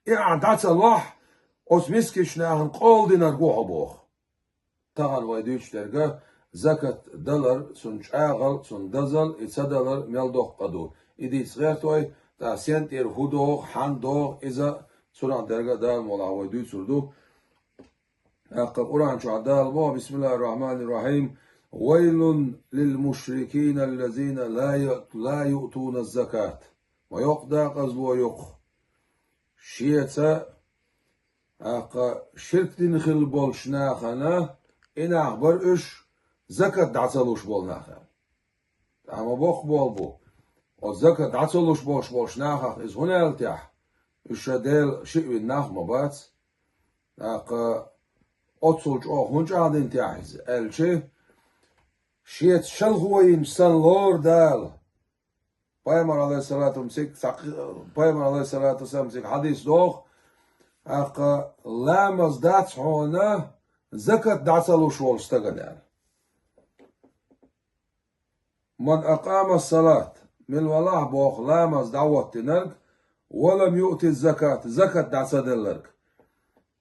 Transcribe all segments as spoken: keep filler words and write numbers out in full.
И ахь дӀа ца лохь, оцу мискачу нахана къола динарг ву хьо боху. Тахана вай дуьйцуш дерг закат далар, цунна чӀагӀал, цунна дазал, и ца далар мел доккха къа ду. И дийца гӀерта вай, тӀаккха сен тӀера хӀун догӀу, хьан догӀу, иза цунах дерг а Дала мукъалахь вай дуьйцур ду. ТӀаккха Къуръан чохь Дала боху: «Бисмиллахир-рахманир-рахим. Вайлун лил мушрикина аллазина ла ю-, ла юътуна закат». Ма йоккха декъазло ю-кх шеца, тӀаккха ширк дина хилла болчу нахана, и нах бара уьш, закат дӀа ца луш болу нах аьлла. Амма боккха болу бу. Оцу закат дӀа ца луш болуш болчу нахах иза хӀунда аьлла техьа? Уьш ша Дела шиъ вина нах ма бац. ТӀаккха оццул чӀогӀа хӀунда чӀагӀдина техьа иза? Аьлча, шеца шалхо йинчу санна лору Дала. Пайхамар, алейхиссалату вассалам, цига, пайхамар, алейхиссалату вассалам, цига хьадис доху, тӀаккха ламаз дац хьуна закат дӀа ца луш волчу стагана аьлла. «Ман акъама салат», мила валахь боху ламаз дӀахӀоттинарг, «ва лам юъти закат», закат дӀа ца делларг,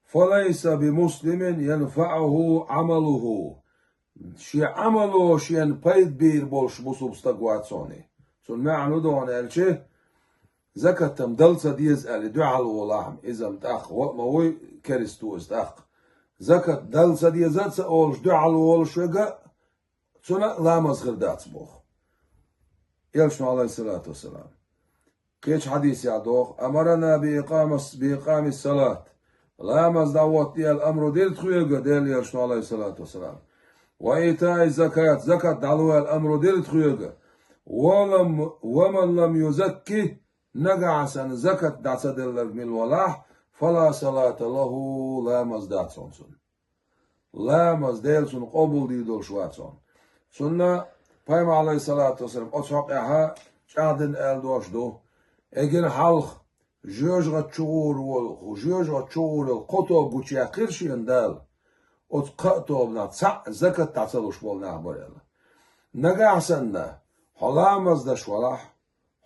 «фа лайса би муслимин янфаъуху Ӏамалуху». Шен Ӏамало шена пайда бийр болуш бусулба стаг вац хьуна. Цунна маьӀна хӀун ду хьуна аьлча, закат-м дала ца деза аьлла, дуьхьал волахь-м, иза-м тӀаккха, ваъ ма вуй, керста ву иза тӀаккха. Закат дала ца деза а ца олуш, дуьхьал волуш верг а, цунна а ламаз хир дац боху. Элчано, алейхиссалату вассалам, кхечу хьадисехь доху: «Амарана би икъамас-, би икъамис салат». Ламаз дӀахӀотта аьлла амру дира тхоьга Делан Элчано, алейхиссалату вассалам. «Ва итаи закат», закат дӀало аьлла амру дира тхоьга. «Ва лам, ва ман лам юзакки», нагахь санна закат дӀа ца делларг мила валахь, «фала салата лаху», ламаз дац хьуна цунна. Ламаз Дела цунна къобалдийр долуш вац хьуна. Цунна пайхамар, алейхиссалату вассалам, оцу хьокъехь чӀагӀдина аьлла дош ду. Эггара хьалха жоьжахати чу гӀур волу, жоьжахати чу гӀур йолу кхо тоба гучуяьккхира шена Дала. Оцу кхаа тобанах цхьаъ закат дӀа ца луш болу нах бара аьлла. Нагахь санна, хьо ламаз даш валахь,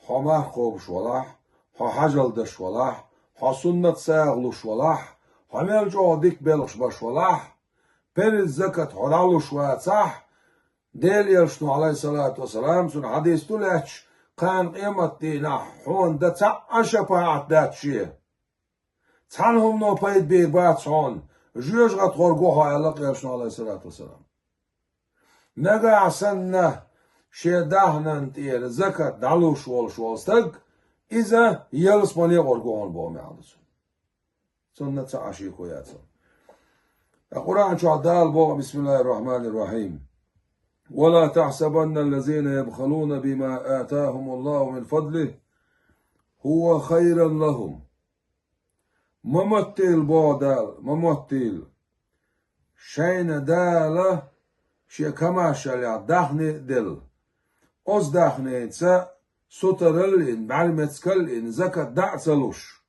хьо марх кхобуш валахь, хьо хьажал даш валахь, хьо суннат сагӀа луш валахь, хьо мел чӀогӀа дика белхаш баш валахь, перез закат хьо дӀалуш вацахь, Делан Элчано, алейхиссалату вассалам, цуьнан хьадис ду лаьтташ, кхана къематдийнахь хьуна дан цхьа а шапаӀат дац шен. Цхьана хӀумано пайда бийр бац хьуна, жоьжахатхор гу хьо аьлла Элчано, алейхиссалату вассалам. Нагахь санна шен даьхнин тӀера закат дӀалуш волуш волу стаг, иза ялсамане гӀур гу хьуна боху маьӀна ду цуьнан. Цунна ца Ӏашико яц. Ткъа Къуръан чохь Дала боху: «Бисмиллахир-рахманир-рахим. Ва ла тахсабанна аллазина ябхалуна бима атахумуллаху мин фадлихи хува хайран лахум». Ма моттийла, боху Дала, ма моттийла. Шайна Дала шен комаьршаллех даьхни а делла. Оцу даьхница сутаралла йина, бӀаьрмецкалла йина, закат дӀа а ца луш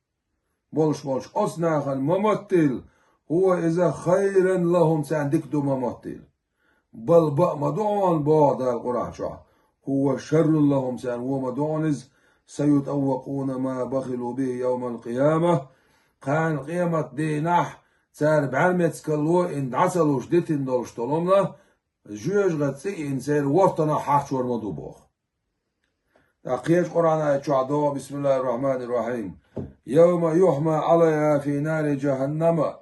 болуш болчу оцу нахана ма моттийла, хӀува иза хайран лахӀум царна дика ду ма моттийла. Бал баа ма ду хьуна, боху Дала Къуръан чохь. ХӀува шаррун лахӀум царна вон ма ду хьуна иза, саютӀаввакъуна ма бахилу бихӀи йовмал къияма. Кхана къематан дийнахь цара бӀаьрмецкалло йина дӀа ца луш дитина долуш долу хӀума жоьжахати цӀе а йина церан вортанах хьарчор ма ду боху. ТӀаккха кхечу Къуръан аят чохь догӀу: «Бисмиллахир-рахманир-рахим. Йовма юхьма Ӏалайхьа фи нари джахьаннама,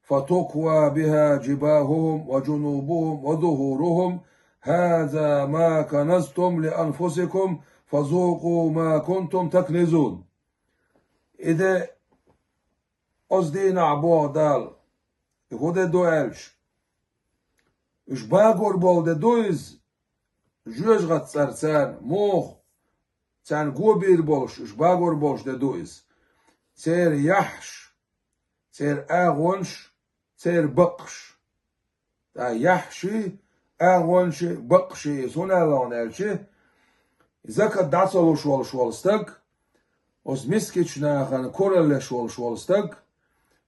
фатуква бихьа джибахухум ва джунубухум ва зухурухум, хьаза ма каназтум ли анфусикум, фазукъу ма кунтум такнизун». И де оцу дийнахь боху Дала, и хӀун де ду аьлча, уьш багор болу де ду иза, жоьжахати цӀара царна, муха царна го бийр болуш, уьш багор болуш де ду иза. Церан яххьаш, церан агӀонаш, церан баккхаш. Ткъа яххьаший, агӀонаший, баккхаший иза хӀунда аьлла хьуна аьлча, закат дӀа ца луш волуш волу стаг, оцу мискачу нахана кураллеш волуш волу стаг,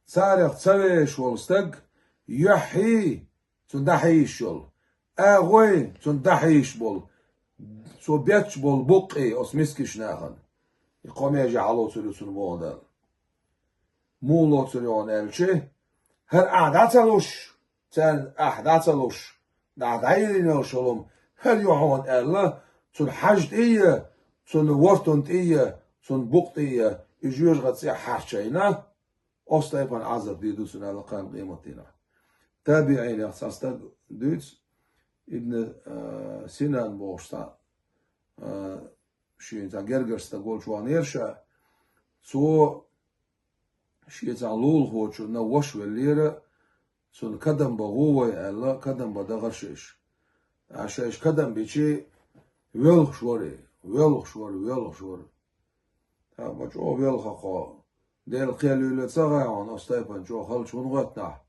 царах ца вешаш волу стаг, юьххьий, цунна дӀахьийзаш йолу, агӀой, цунна дӀахьийзаш болу, цо бетташ болу буккъий оцу мискачу нахана. И кхо меже хьалоцур ю цунна боху Дала. Муха лоцур ю хьуна аьлча, хӀара ахь дӀа ца луш, царна ахь дӀа ца луш, дӀа дӀайиллина йолу хӀума хӀара ю хьуна аьлла, цунна хьажа тӀе а, цунна вортана тӀе а, цунна букъа тӀе а, и жоьжахатин цӀе хьарчийна, оцу тайпана Ӏазап дийр ду цунна аьлла кхана къематдийнахь. ТабиӀинех цхьа стаг дуьйцу, Ибн, а, Синан бохуш цхьа, а, шен цхьа гергара стаг волчу ваханера ша, цо шен цхьа лулахочунна ваша веллера, цунна кадам бан гӀо вай аьлла, кадам бан дахара шаьш. Ткъа шаьш кадам бича, воьлхуш вара и, воьлхуш вара, воьлхуш вара. ТӀаккха чӀогӀа воьлху хьо, Делан кхел юьйла ца гӀой хьуна, оцу тайпана чӀогӀа халчу хӀунда гӀоьттина ахь,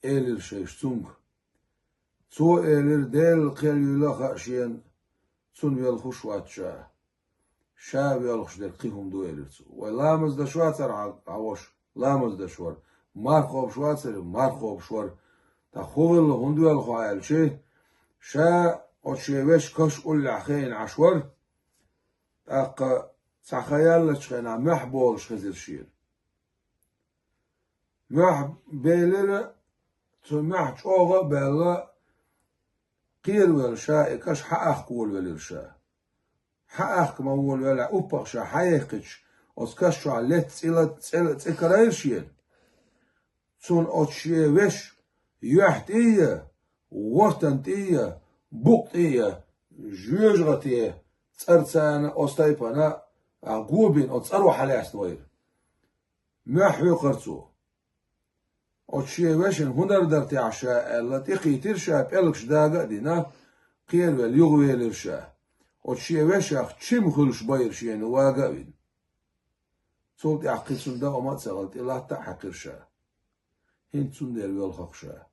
элира шаьш цуьнга. Цо элира, Делан кхел юьйла а хаьа шена, цунна воьлхуш вац ша. Ша воьлхуш дерг кхин хӀума ду, элира цо. Вай ламаз деш вацара хьан, хьан ваша? Ламаз деш вара. Марха кхобуш вацара? Марха кхобуш вара. ТӀаккха хӀун хилла, хӀунда воьлху хьо аьлча, ша оцу шен вешан каш уллехь хиъна Ӏаш вара, тӀаккха цхьа хан яьллачу хенахь мохь болуш хезира шена. Мохь белира, цу мохь чӀогӀа а баьлла, кхеравелла ша и каш хьаахка волавелира ша. Хьаахка ма волавеллехь, уппах ша хьаехкича, оцу каш чохь летта цӀе, цӀе, цӀе карийра шена. Цунна оцу шен вешан юьхь тӀе а, вортана тӀе а, букъа тӀе а, жоьжахатин цӀарца оцу тайпана, а, го бина, оцу цӀаро хьалаьцна вайра. Мохь хьоькхура цо. Оцу шен вешан хӀун дар дара техьа ша аьлла, тӀекхийтира ша, пӀелгаш дага а дина, кхеравелла юхавелира ша. Оцу шен вешах чим хуьлуш байра шена вага а вина. Цул тӀаьхьа кхин цунна дан а ма ца хилла, тӀе латта а хьаькхира ша. ХӀинца цундела воьлху-кх ша.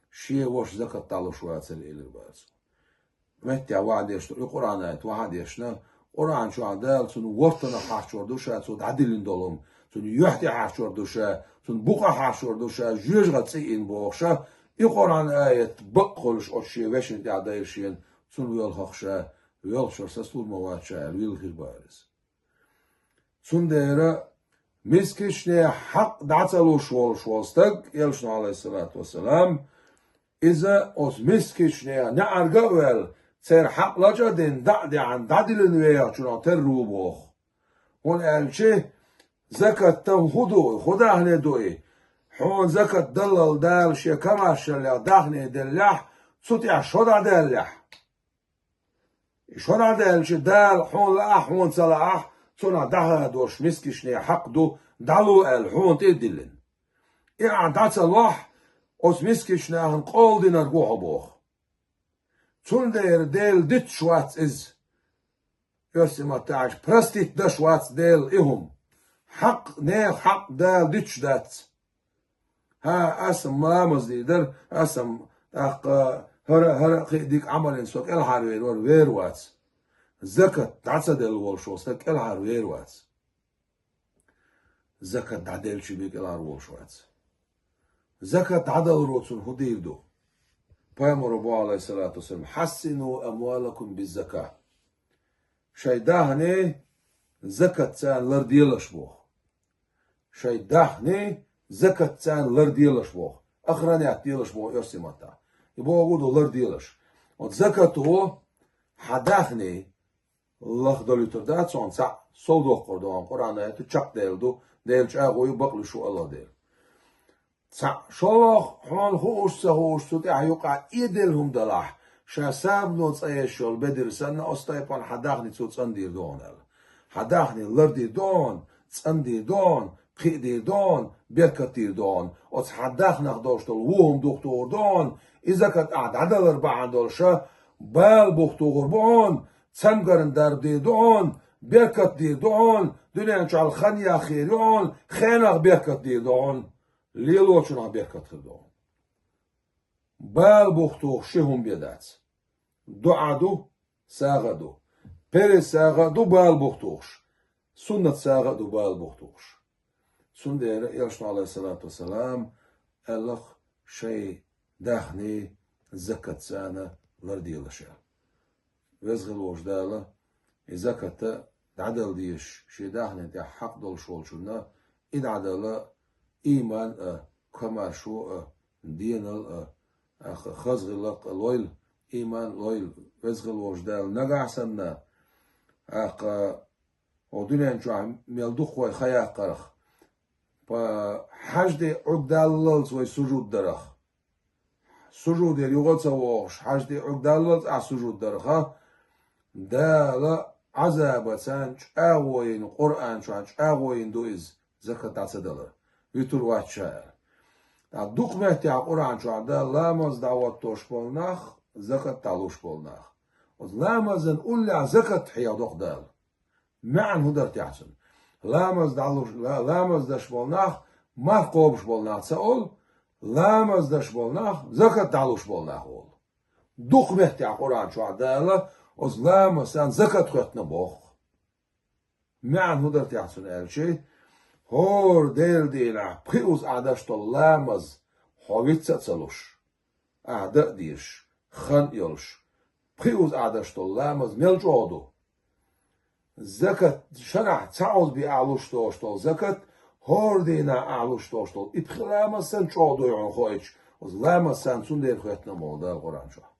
Шен ваша закат дӀалуш вацара, элира бара цо. Меттехь вахьа дешна, и Къуръан аят вахьа дешна, Къуръан чохь Дала цунна вортанах хьарчор ду ша, цо дӀадиллина долу хӀума, цунна юьхь тӀе хьарчор ду ша, цунна букъа хьарчор ду ша, жоьжахатин цӀе йина бохуш, и Къуръан аят бакъ хуьлуш оцу шен вешина тӀехь дайра шена, цунна воьлху-кх ша, воьлхучуьра сацалур ма вац ша аьлла, вилхира бара иза. Цундела мискачийн хьакъ дӀа ца луш волуш волу стаг, элчано, Ӏалайхиссалату вассалам, иза оцу мискачийн неӀарга а ваьлла, церан хьакъ лачкъа а дина, дӀа а деана, дӀадиллина вехачунах тера ву боху. ХӀунда аьлча закат-м хӀун ду и, хӀун даьхни ду и? Хьуна закат даллал Дала шен комаьршаллех даьхни деллехь, цу тӀехь шо дӀадаьллехь. И шо дӀадаьлча, Дала хьуна лаахь, хьуна ца лаахь, цунах дӀахадош мискачийн хьакъ ду, дӀало аьлла, хьуна тӀе а диллина. И ахь дӀа ца лохь, оцу мискачийн нахана къола динарг ву хьо боху. Цундела Дела дуьтуш вац иза. Оьрсийн маттахь аьлча, простить деш вац Дела и хӀума. Хьакъ, нехан хьакъ Дала дуьтуш дац. ХӀа, аса ламаз дийр дара, аса тӀаккха хӀара, хӀара а кхин а дика Ӏамал йина со кӀелхьарвер вара, вер вац. Закат дӀа ца делла волуш волу стаг кӀелхьарвер вац. Закат дӀаделча бен кӀелхьарволуш вац. Закат дӀадаларо цунна хӀун дийр ду? Пайхамаро боху, Ӏалайхиссалату вассалам: «Хьассину амвалакум биззака». Шайн даьхни закатца ларделаш боху. Шайн даьхни закатца ларделаш боху. Охранять делаш боху оьрсийн маттахь. И бохург ду ларделаш. Оцу закато хьан даьхни лахдолуьйтур дац хьуна, цхьаъ сов доккхур ду хьуна, Къуръан аят ду, чекхдер ду, Делан чӀагӀо ю, бакълуьйш ву АллахӀ Дела. Цхьаъ шолгӀа хьуна хууш а ца хууш а цу тӀехь юкъахь эделла хӀума далахь, ша сабано цӀа еш йолу бедар санна, оцу тайпана хьан даьхни цо цӀандийр ду хьуна аьлла. Хьан даьхни лардийр ду хьуна, цӀандийр ду хьуна, кхиадийр ду хьуна, беркат дийр ду хьуна. Оцу хьан даьхнех долуш долу вон хӀума духтур ду хьуна, и закат ахь дӀадалар бахьана долуш, бала бухтухур бу хьуна, цамгарна дарба дийр ду хьуна, беркат дийр ду хьуна, дуьнен чохь хан яхйийр ю хьуна, хенах беркат дийр ду хьуна, лелочунах беркат хир ду хьуна. Бала бухтухуш ши хӀума бен дац. ДуӀа ду, сагӀа ду. Перез сагӀа а ду бала бухтухуш. Суннат сагӀа а ду бала бухтухуш. Цундела Элчано, Ӏалайхиссалату вассалам, аьлла-кх шайн даьхни закатца ларделаш аьлла. Веза хила волчу Дала и закат дӀадала дезаш, шен даьхнин тӀехь хьакъ долуш волчунна И дӀадала, иман а, комаьршо а, денал а, аха, хазгӀилакх а лойла, иман лойла, везгӀал волчу Дала нагахь санна, аха, о дуьнен чохь мел дукха вай ха яккхарх, па-, хьажде Ӏуьрг даллалц вай сужуд дарах. Сужудера юха ца вогӀуш, хьажде Ӏуьрг даллалц ахь сужуд дарха, Дала Ӏазабаца чӀагӀо йина, Къуръан чохь чӀагӀо йина ду иза, закат дӀа ца далар. Вуьтур вац ша аьлла. ТӀаккха дукха меттехь Къуръан чохь Дала ламаз дӀахӀоттош болу нах, закат дӀалуш болу нах. Оцу ламазан уллехь закат хьехадо-кх Дала. МаьӀна хӀун дара техь цуьнан? Ламаз дӀалуш, ла-, ламаз даш болу нах, марх кхобуш болу нах ца олу, ламаз даш болу нах, закат дӀалуш болу нах олу. Дукха меттехь Къуръан чохь Дала оцу ламазан закат хоьттина боху. МаьӀна хӀун дара техь цуьнан аьлча, хӀора Делан дийнахь пхи уза ахь даш долу ламаз хьо вицца а ца луш, ахь дан а дезаш, хан а йолуш, пхи уза ахь даш долу ламаз мел чӀогӀа ду? Закат, шарахь цхьа уза бен ахь луш долуш долу закат, хӀора дийнахь ахь луш долуш долу и пхи ламаз санна чӀогӀа дуй хьуна хоуьйтуш, оцу ламазан цундела хоьттина боху Дала Къуръан чохь.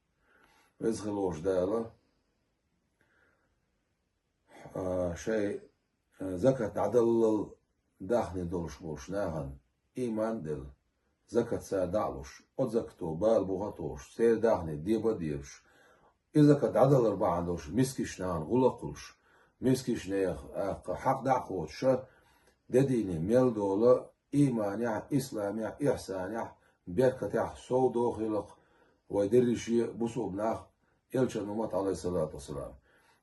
Веза хила волчу Дала, а, шайн, а, закат дӀадаллал даьхни долуш болчу нахана иман а делла, закат цара дӀа а луш, оцу закато бала буха а тухуш, церан даьхни деба а дебаш, и закат дӀадалар бахьана долуш мискачу нахана гӀуллакх а луш, мискачу нехан, а, хьакъ дӀа а кхочуш, де дийне мел долу иманехь, исламехь, ихьсанехь, беркатехь сов дохийла-кх вай дерриге а бусулба нах, элчан уммат, Ӏалайхиссалату вассалам.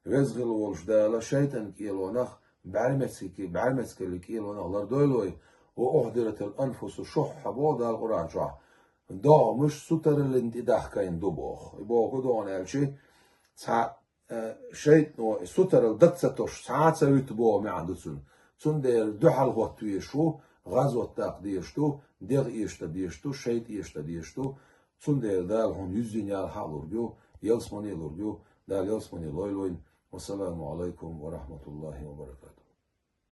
Веза хила волуш Дала шайтӀан кӀелонах, бӀаьрмецкий-, бӀаьрмецкаллин кӀелонах лардойла вай, ва ухьдиратил анфусу шухьха боху Дала Къуръан чохь. ДогӀмаш сутараллин тӀе дахкийна ду боху. И боху догӀна аьлча, цхьа, э, шайтӀано и сутаралла дага ца тосуш, цхьа а ца вуьту боху маьӀна ду цуьнан. Цундела дуьхьал хӀотта везаш ву, гӀазот даккха дезаш ду, дегӀ эшдан дезаш ду, шайтӀа эшдан дезаш ду. Цундела Дала хьуна юьззина ялх а лург ю, ялсамани а лург ю, Дала ялсамани лойла вайна. Вассаламу Ӏалайкум ва рахьматуллахӀи ва баракатухӀ.